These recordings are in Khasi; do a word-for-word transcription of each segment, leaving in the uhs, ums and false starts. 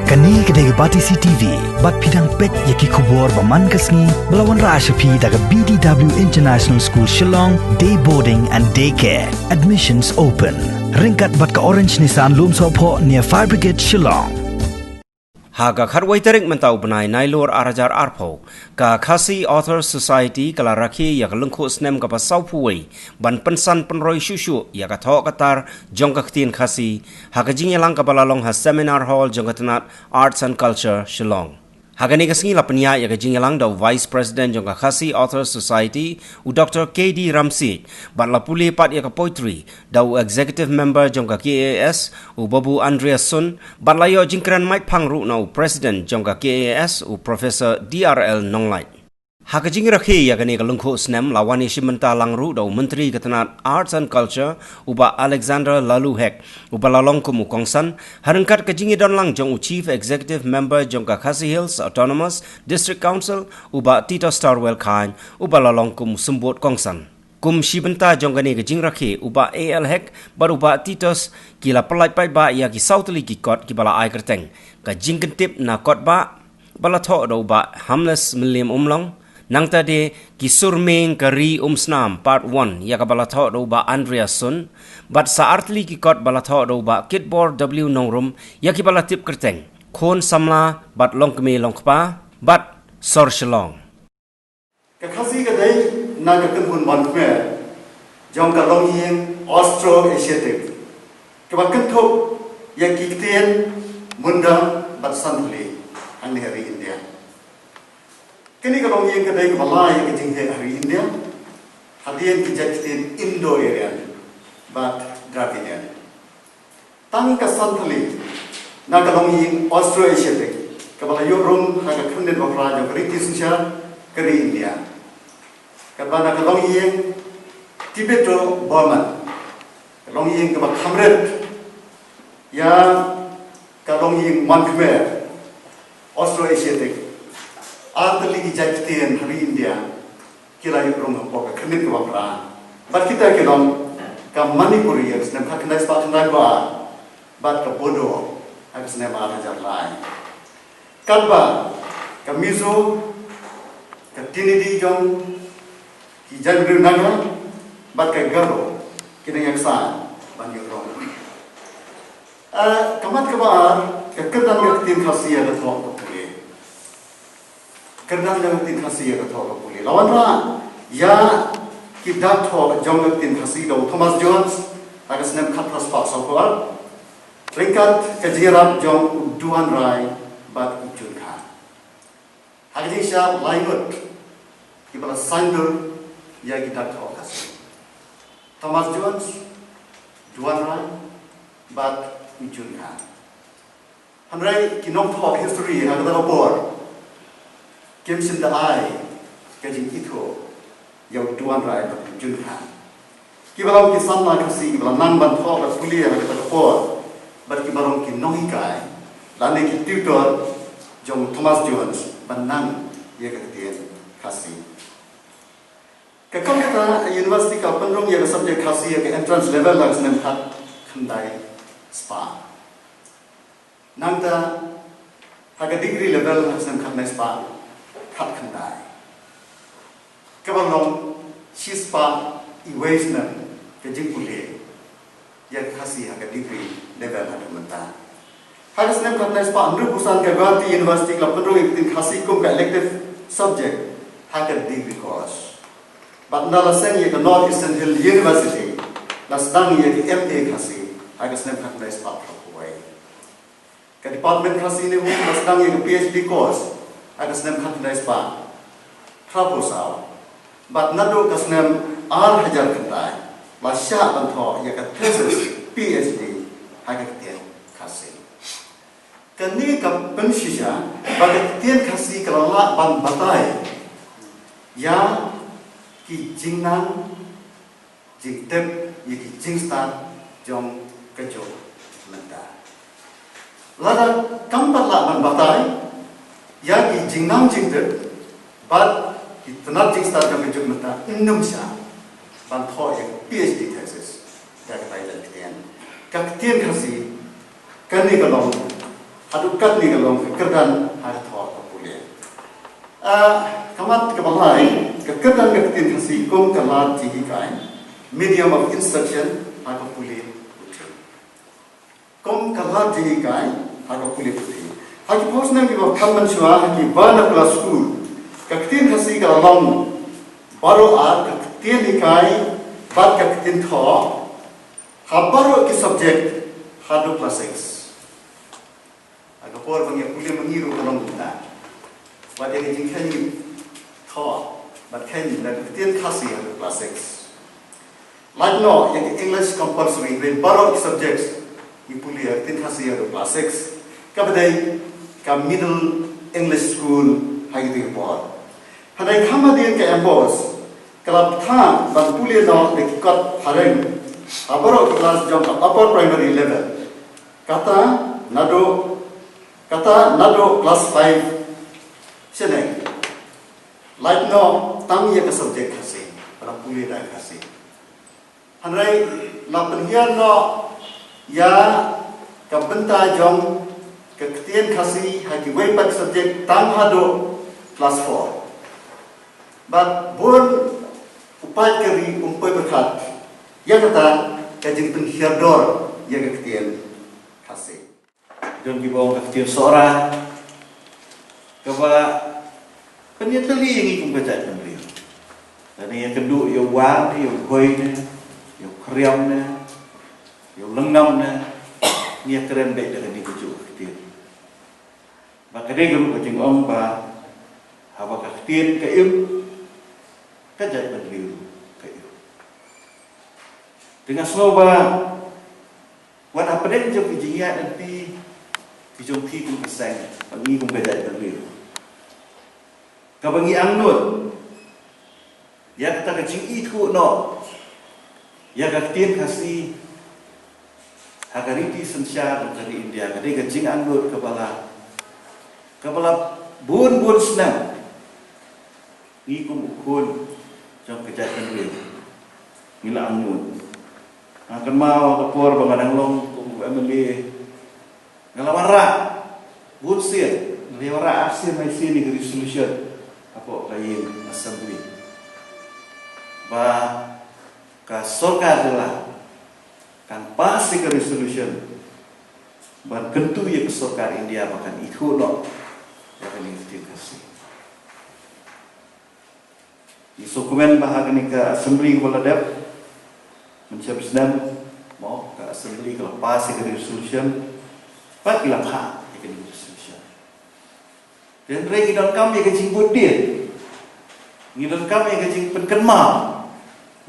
Kane ka dei ka Batesi T V, bad phi dang peit ïa ki khubor ba man ka sngi, ba la wanrah sha phi da ka B D W International School Shillong, Day Boarding and Day Care. Admissions open. Ryngkat bad ka Orange Nissan Lumsohphoh near Fire Brigade Shillong. Ha ka khatwei tarik mynta u bnai Nailur ar hajar arphew, ka Khasi Authors Society ka la rakhe ïa ka lyngkhuh snem kaba sawphew wei, ban pynsan pynroi shuh shuh ïa ka thoh ka tar jong ka ktien Khasi, ha ka jingïalang kaba la long ha Seminar Hall jong ka tnat Arts and Culture, Shillong. Ha kane ka sngi la pynïaid ïa ka jingïalang da u Vice President jong ka Khasi Authors Society, u Doctor K D Ramsiej, bad la pule pat ïa ka poetry da u Executive Member jong ka K A S, u Babu Andreas Sun, bad la ïoh jingkren maitphang ruh na u President jong ka K A S, u Professor D R L Nonglait. Ha ka jingrakhe ïa kane ka lyngkhuh snem la wan ïashim bynta lang ruh da u Myntri ka tnat Arts and Culture, u Bah Alexander Laloo Hek, uba la long kum u kongsan, ha ryngkat ka jingïadon lang jong u Chief Executive Member jong ka Khasi Hills Autonomous District Council, u Bah Titosstarwell Chyne, uba la long kum u symbud kongsan. Kum shi bynta jong kane ka jingrakhe, u Bah A L Hek bad u Bah Titos ki la pyllait paidbah ïa ki saw tylli ki kot kiba la ai kyrteng Ka Jingkyntip na Kot Bah, ba la thoh da u Bah Harmless Mylliem Umlong, nangta de Ki Sur Mieng ka Ri Umsnam Part One, ïa kaba la thoh da u Bah Andreas Sun, bad sa ar tylli ki kot ba la thoh da u Bah Kitbor W Nongrum, ïa kiba la tip kyrteng Khun Samla bad Longkmie Longkpa bad Sor Shillong. Ka Khasi ka dei na ka kynhun mon Khmer jong ka longïing Austro-Asiatic, kaba kynthup ïa ki ktien Munda bad Santali hangne ha ri India. Kane ka longïing ka dei kaba la ïa ka jingheh ha ri India hadien ki jait ktien Indo-Aryan bad Dravidian. Tang ka Santali na ka longïing Austro-Asiatic, kaba la ïuh rung ha ka khyrnit baphra jong ka riti synshar ka ri India, kaba na ka longïing Tibeto-Burman, ka longïing kaba kham rit ïa ka longïing mon Khmer Austro-Asiatic. Ar tylli ki jait ktien ha ri India ki la ïuh rung hapoh ka khyrnit kaba phra. Bad kita ki long ka Manipuri ha ka snem khatkhyndai spah khyndai phew ar, bad ka Bodo ha ka snem ar hajar lai. Katba ka Mizo, ka Tenyidie jong ki jaitbynriew Naga, bad ka Garo ki nangïasaid ban ïuh rung. Eh, ka mat kaba ar, ka kyrdan ka ktien Khasi ïa ka thoh ka pule. Kyrdan ka ktien Khasi ïa ka thoh ka pule. La wanrah ïa ki dak thoh jong ka ktien Khasi da u Thomas Jones ha ka snem khatphra spah sawphew ar, ryngkat ka jingïarap jong u Duan Rai bad u Jun Kha. Ha ka jingshah lai ngut kiba la saiñdur ïa ki dak thoh Khasi: Thomas Jones, Duan Rai bad u Jun Kha. Hynrei ki nongthoh history ha kata ka por kim shym da ai ka jingithuh ïa u Duan Rai bad u Jun Kha, kiba long ki samla Khasi kiba la nang ban thoh bad pule ha kata ka por, bad kiba long ki nonghikai lane ki tutor jong Thomas Jones ban nang ïa ka ktien Khasi. Ka Kolkata University ka pynrung ïa ka subject Khasi ïa ka entrance level ha ka snem khatkhyndai spah. Nangta ha ka degree level ha ka snem khatkhyndai spah khatkhyndai. Kaba long shispah iwei snem ka jingpule ïa ka Khasi ha ka degree level haduh mynta. Ha ka snem khatkhyndai spah hynriewphew san ka Guwahati University ka la pynrung ïa ka ktien Khasi kum ka elective subject ha ka degree course. Bad ynda la seng ïa ka North Eastern Hill University, la sdang ïa ka M A Khasi ha ka snem khatkhyndai spah phraphew wei. Ka Department Khasi NEHU la sdang ïa ka P H D course ha ka snem khatkhyndai spah phraphew saw. Bad naduh ka snem ar hajar khyndai la shah ban thoh ïa ka thesis P H D ha ka ktien Khasi. Kane ka pynshisha ba ka ktien Khasi ka la lah ban batai ïa ki jingnang jingtip, ïa ki jingstad jong ka juk mynta. Lada kam pat lah ban batai ïa ki jingnang jingtip bad ki tnat jingstad jong ka juk mynta, ym nym shah ban thoh ïa ka P H D thesis da katai ka ktien. Ka ktien Khasi kane ka long Haduh katne ka long ka kyrdan ha ka thoh ka pule. Ah, ka mat kaba lai, ka kyrdan ka ktien Khasi kum ka lad jinghikai, medium of instruction, ha ka pule puthi. Kum ka lad jinghikai, ha ka pule puthi. Ha ki phew snem kiba khamtam mynshwa, ha ki ba na class school, ka ktien Khasi ka long baroh ar ka ktien hikai bad ka ktien thoh ha baroh ki subject haduh class six. Ha ka por ba ngi pule ma ngi ruh ka long kumta. Bad ïa ka jingkheiñ thoh bad kheiñ da ka ktien Khasi ha ka class six. Lait noh ïa ka English compulsory, hynrei baroh ki subjects ngi pule ha ka ktien Khasi ha ka class six. Kaba dei ka Middle English School ha kata ka por. Hynrei kham hadien ka MBOSE ka la bthah ban pule noh da ki kot phareng ha baroh ki class jong ka upper primary level. Kata naduh, kata naduh class five shane. Lait noh tang ïa ka subject Khasi, ba la pule da ka Khasi. Hynrei la pynhiar noh ïa ka bynta jong ka ktien Khasi ha kiwei pat ki subject tang haduh class four. Bad bun u paid ka ri um poi pyrkhat ïa kata ka jingpynhiar dor ïa ka ktien Khasi. Don kiba ong ka ktien Sohra kaba pynïatylli ïa ngi kum ka jaitbynriew. Lane ïakynduh ïa u war ne, ïa u hoi ne, ïa u khriam ne, ïa u lyngngam ne, ngi ïakren beit da kane kajuh ka ktien. Ba ka dei ka ruh ka jingong ba haba ka ktien ka im, ka jaitbynriew ka im. Te nga sngew ba wat hapdeng jong ki jingïaid lynti ki jong phi kum ka seng, ba ngi kum ka jaitbynriew, kaba ngi angnud ïa kata ka jingithuh noh ïa ka ktien Khasi ha ka riti synshar jong ka ri India, ka dei ka jingangnud kaba la, kaba la bun bun snem ngi kum u khun jong ka jaitbynriew ngi la angnud. Nga kynmaw ha ka por ba nga dang long kum u MLA, nga la wanrah bun sien, nga la wanrah arsien maisien ïa ka resolution hapoh ka ïing assembly ba ka sorkar jylla kan pass ïa ka resolution ban kyntu ïa ka sorkar India ba kan ithuh noh ïa kane ka ktien Khasi. Ngi sngewkmen ba ha kane ka assembly kaba la dep mynshem snem, mo, ka assembly ka la pass ïa ka resolution bad ki la phah ïa kane ka resolution. Hynrei ngi donkam ïa ka jingbud dien, ngi donkam ïa ka jingpynkynmaw.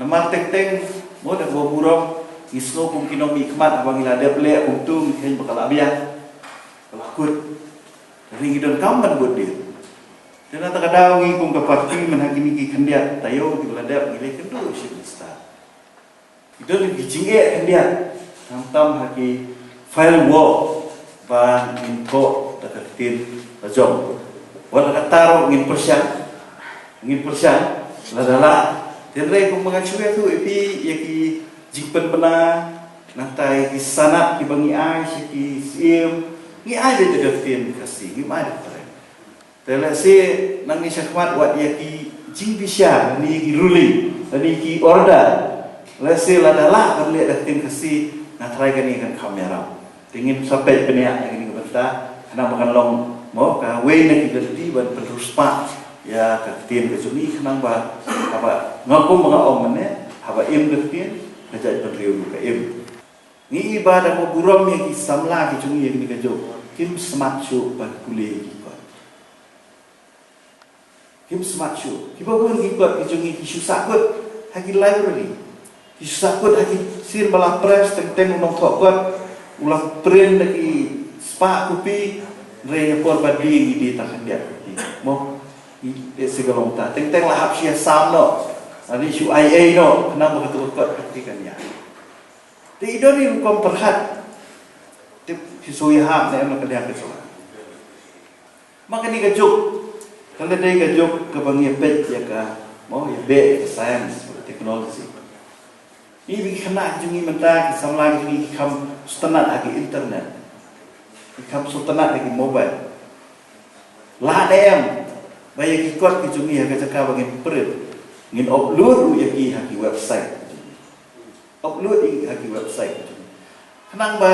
Namar teng teng, mo, da kaba burom ngi sngew kum ki nongmihkhmat haba ngi la dep leh kumtu ngi kheiñ ba ka la biang, ka la kut. Hynrei ngi donkam ban bud dien. Te na kata ka daw ngi kum ka party mynta ha kine ki khyndiat taïew kiba la dep ngi la ïakynduh ïa u Chief Minister. Ki don ki jingeh khyndiat, khamtam ha ki file, ba ngin thoh da ka ktien la jong. Wat la katta ruh ngin pyrshang, ngin pyrshang lada lah. Hynrei kumba nga shu ïathuh ïa phi ïa ki jingpynbna, nangta ïa ki sanad kiba ngi ai sha ki siem, ngi ai da ka ktien Khasi, ngim ai da ka phareng. Te lehse nangne shakhmat wat ïa ki jingbishar, lane ïa ki ruling, lane ïa ki order, lehse lada lah ban leh da ka ktien Khasi, nga tharai kane kan kham ïarap. Te ngin sa peit bniah ïa kane ka bynta, khnang ba kan long, mo, kawei na ki lynti ban pynriewspah ïa ka ktien ka jong ngi, khnang ba haba, nga kum ba nga ong mynne, haba im ka ktien, ka jaitbynriew ruh ka im. Ngi i ba da kaba burom ïa ki samla ki jong ngi ïa kane kajuh, kim smat shuh ban pule ïa ki kot. Kim smat shuh. Kiba bun ki kot ki jong ngi ki shu sahkut ha ki library. Ki shu sahkut ha ki sien ba la press, teng teng u nongthoh kot u la print da ki spah kopi, hynrei ha por ba die ngi die tang khyndiat kopi. Mo, ngi die, se ka long ta. Teng teng la hap shu ïasam noh, lane shu ai ei noh, khnang ba kato ka kot kati kan ïa. Te i don i rukom pyrkhat. Te phi shu ïahap ne em la ka liang ka jong. Ma kane ka juk ka la dei ka juk kaba ngi peit ïa ka, mo, ïa beh ïa ka science, technology. Ngi, ki khynnah jong ngi mynta, ki samla jong ngi ki kham sngewtynnat ha ki internet. Kham sngewtynnat ha ki mobile. Lah ne em ba ïa ki kot ki jong ngi ha ka jaka ba ngin print, ngin upload ruh ïa ki ha ki website. Upload ïa ki ha ki website. Khnang ba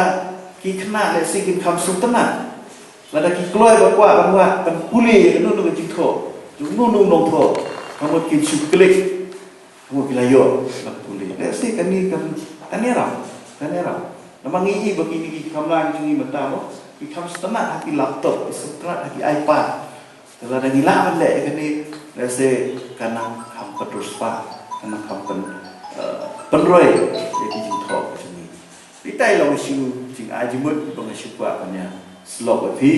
ki khynnah lehse kin kham sngewtynnat. Lada ki kloi ba kwah ban wad, ban pule ïa kano kano ka jingthoh jong uno uno u nongthoh, ka mut kin shu click. Ka mut ki la ïoh ban pule. Lehse kane kan, kan ïarap, kan ïarap. Namar ngi i ba kine ki kamlang jong ngi mynta mo, ki kham sngewtynnat ha ki laptop, ki sngewtynnat ha ki iPad. Te lada ngi lah ban leh ïa kane, lehse kan nang kham pynroi spah, kan nang kham pyn, eh, pynroi ïa ki jingthoh ka jong ngi. Te ïa la u shu jingai jingmut ba nga shu kwah ban ïa sngewthuh ïa phi.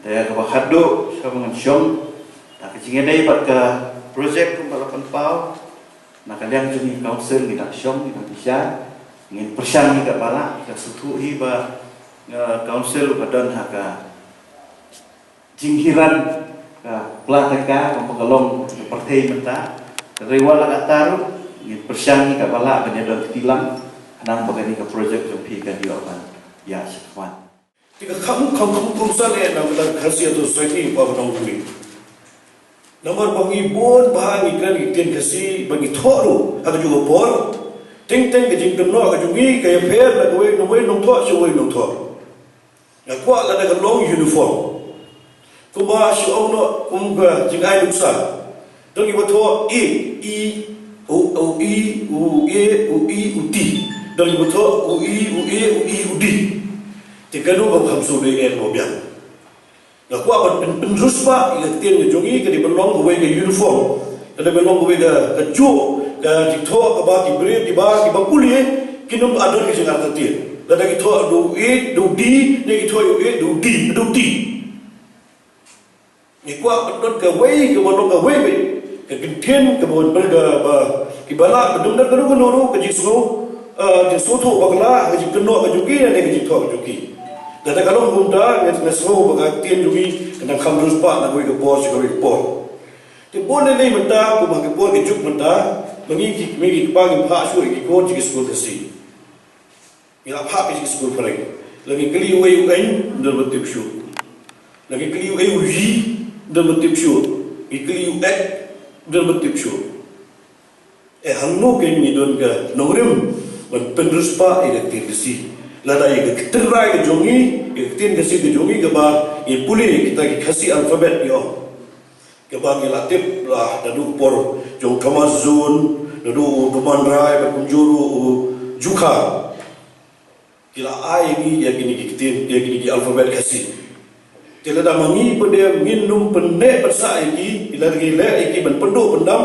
Te kaba khatduh, sha ba ngan shong, da ka jingïadei bad ka project kumba la pynpaw, na ka liang jong ngi council ngi dang shong, ngi dang pyrshang, ngin pyrshang ïa kaba lah, ka sngewthuh hi ba, eh, council ka don ha ka jinghiar, ka pla tyngka, ka pynlong ka pyrthei mynta. Ka reward la ka taru, ngin pyrshang ïa kaba lah ban ïa don kti lang, khnang ba kane ka project jong phi kan ïoh ban ïa shakmat. Te ka kham kham kham kham sa ne na ka Khasi Authors' Society ba ba nong kuli. Namar ba ngi bun ba ngi kren ngi ktien Khasi ba ngi thoh ruh ha ka juh ka por. Teng teng ka jingkynnoh ka jong ngi ka ïapher na kawei na kawei nongthoh sha kawei nongthoh. Nga kwah lada ka long uniform. Kumba shu ong noh kum ka jingai nuksa. Don kiba thoh e, i, u, u, i, u, e, u, i, u, ti. Don kiba thoh u, i, u, e, u, i, u, di. Te kano kaba kham shu dei eh ba biang. Nga kwah ban pyn, pynroi spah ïa ka ktien ka jong ngi ka dei ban long kawei ka uniform. Ka dei ban long kawei ka, ka juh, ka jingthoh kaba ki briew kiba, kiba pule kin ym don ka jingartatien. Lada ki thoh da u e, da u di, ne ki thoh da u e, da u di, da u ti. Ngi kwah ban don kawei, kaba long kawei, wei. Ka kyntien, kaba wan ber kaba, kiba lah, ka dum don ka dum ka nuru, ka jingsngew, eh, jingsngewthuh bakla, ka jingkynnoh ka jong ki, ne ka jingthoh ka jong ki. Lada ka long kumta, nga, nga sngew ba ka ktien jong ngi, kan nang kham roi spah na kawei ka por, sha kawei ka por. Te bun lei lei mynta, kumba ka por ka juk mynta, ma ngi ki, ma ngi ki kpa ngi phah shuh ïa ki khun sha ki skul Khasi. Ngi la phah ki sha ki skul phareng. La ngi kylli uei u ain, ym don ba tip shuh. La ngi kylli uei u yi, ym don ba tip shuh. Ngi kylli u ek, ym don ba tip shuh. Eh, hangno kein ngi don ka nongrim ban pynroi spah ïa ka ktien Khasi? Lada ïa ka ktien rai ka jong ngi, ïa ka ktien Khasi ka jong ngi kaba ngi pule kita ki Khasi alphabet ngi ong. Kaba ngi la tip lah naduh por jong u Thomas Zun, naduh u Dumanrai, bad kumjuh ruh u Juka. Ki la ai ïa ngi ïa kine ki ktien, ïa kine ki alphabet Khasi. Te lada ma ngi pat de ngin ym pynneh pynsah ïa ki, lada ngi leh ïa ki ban pynduh pyndam,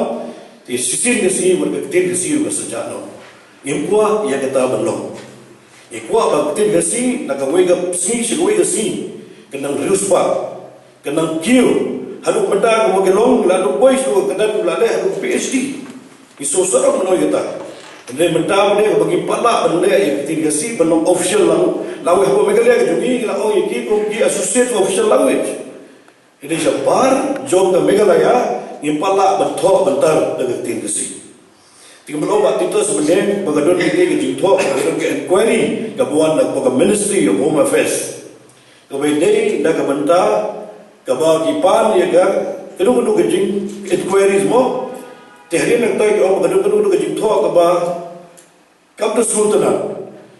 te shisien ka sngi wat ka ktien Khasi ruh ka sa jah noh. Ngim kwah ïa kata ban long. Ngi kwah ba ka ktien Khasi na kawei ka sngi sha kawei ka sngi kan nang riewspah. Kan nang kiew. Haduh mynta ka ba ki long, la duh poi sha ka kyndat, la leh haduh PhD. Ngi sngewsarong mynno ïa kata. Hynrei mynta mynne ka ba ngi pat lah ban leh ïa ka ktien Khasi ban long official lang. Lawei hapoh Meghalaya ka jong ngi, ngi la ong ïa ki kum ki associate official language. Hynrei shabar jong ka Meghalaya ngim pat lah ban thoh ban tar da ka ktien Khasi. Te kumba ong Bah Titus mynne ba ka don kane ka jingthoh, ba ka don ka inquiry kaba wan na ka Ministry of Home Affairs. Kaba ïadei na ka bynta kaba ki pan ïa ka, kano kano ka jing inquiries mo. Te hadien nangta ki ong ba kano kano ka jingthoh kaba kam da sngewtynnat.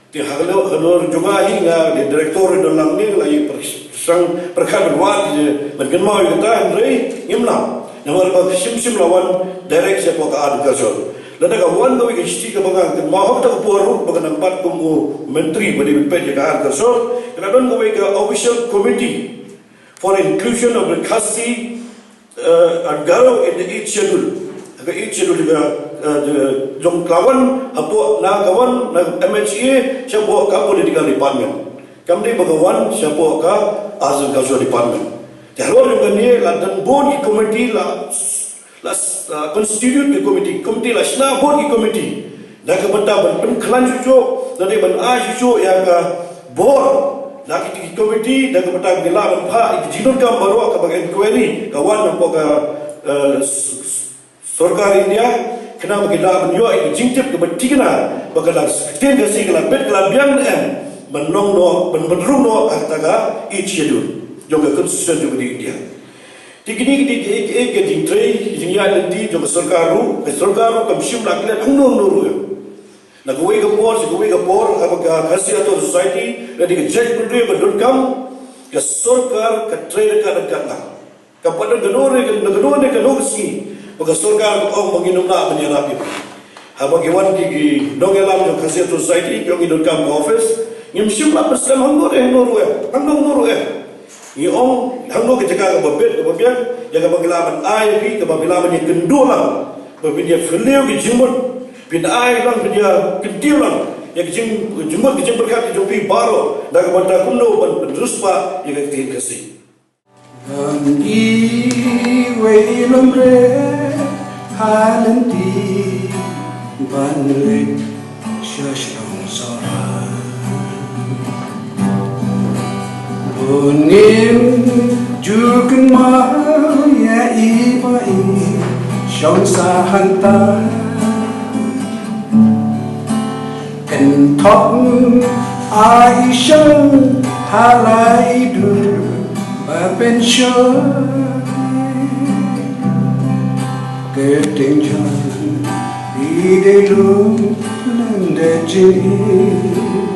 Te ha ka lor, ha ka lor jong nga hi, nga dei director ri don lang ne, la ïa pyrshang pyrkhat ban wad ïa ban kynmaw ïa kata, hynrei ngim lah. Namar ba ka shim shim la wan direct shapoh ka agriculture. Lada ka wan kawei ka shithi kaba nga kynmaw ha kata ka por ruh ba ka nang bat kum u myntri ba dei ban peit ïa ka agriculture, ka la don kawei ka official committee for inclusion of the Khasi, uh, and Garo in the eighth schedule. Ka eighth schedule ka, uh, jong ka la wan hapoh na ka wan na MHA shapoh ka political department. Kam dei ba ka wan shapoh ka agriculture department. Te halor jong kane la don bun ki committee la La, uh, constitute ki committee, committee la shna bun ki committee. Da ka bynta ban pynkhlaiñ shuh shuh, da dei ban ai shuh shuh ïa ka bor. Da ki, ki committee, da ka bynta ban lah ban phah ïa ki jingdonkam baroh kaba ka inquiry ka wan na ka, uh, s-, s-, sorkar India, khnang ba ki lah ban ïoh ïa ki jingtip kaba thikna ba ka la ktien Khasi ka la bit ka la biang ne em. ban long noh, ban ban rung noh ha kata ka Eighth Schedule jong ka Constitution jong ka India. Te kine ki dei kiei kiei ki jingtrei, ki jingïaid lynti jong ka sorkar ruh, ka sorkar ruh kam shym la klet hangno hangno ruh. Na kawei ka por sha kawei ka por, haba ka Khasi Authors' Society la dei ka jaitbynriew ba donkam, ka sorkar ka trei ryngkat ryngkat lang. Ka pat don kano ne kano ne kano ka sngi ba ka sorkar ka ong ba ngin ym lah ban ïarap ïa phi. Haba ki wan ki, ki nongïalam jong Khasi Authors' Society ki ong ngi donkam ka office, ngim shym lah ban slem hangno re hangno ruh eh, hangno hangno ruh eh. Ngi ong hangno ka jaka kaba bit kaba biang ïa kaba ngi lah ban ai ïa phi, kaba phi lah ban ïakynduh lang, ba phin ïaphylliew ki jingmut, phin ai lang, phin ïakyntiew lang ïa ki jing, jingmut ki jingpyrkhat ki jong phi baroh da kaba da kumno ban pynriewspah ïa ka ktien Khasi. Bad iwei i lyndet ha lynti ban leit sha shnong Sohra. Bun ngim ju kynmaw ïa i ba i shong sah hangta. Kynthok ai shong ha la i dur ba pynshoi. Ka tynjuh i dei lum lyndet jingim.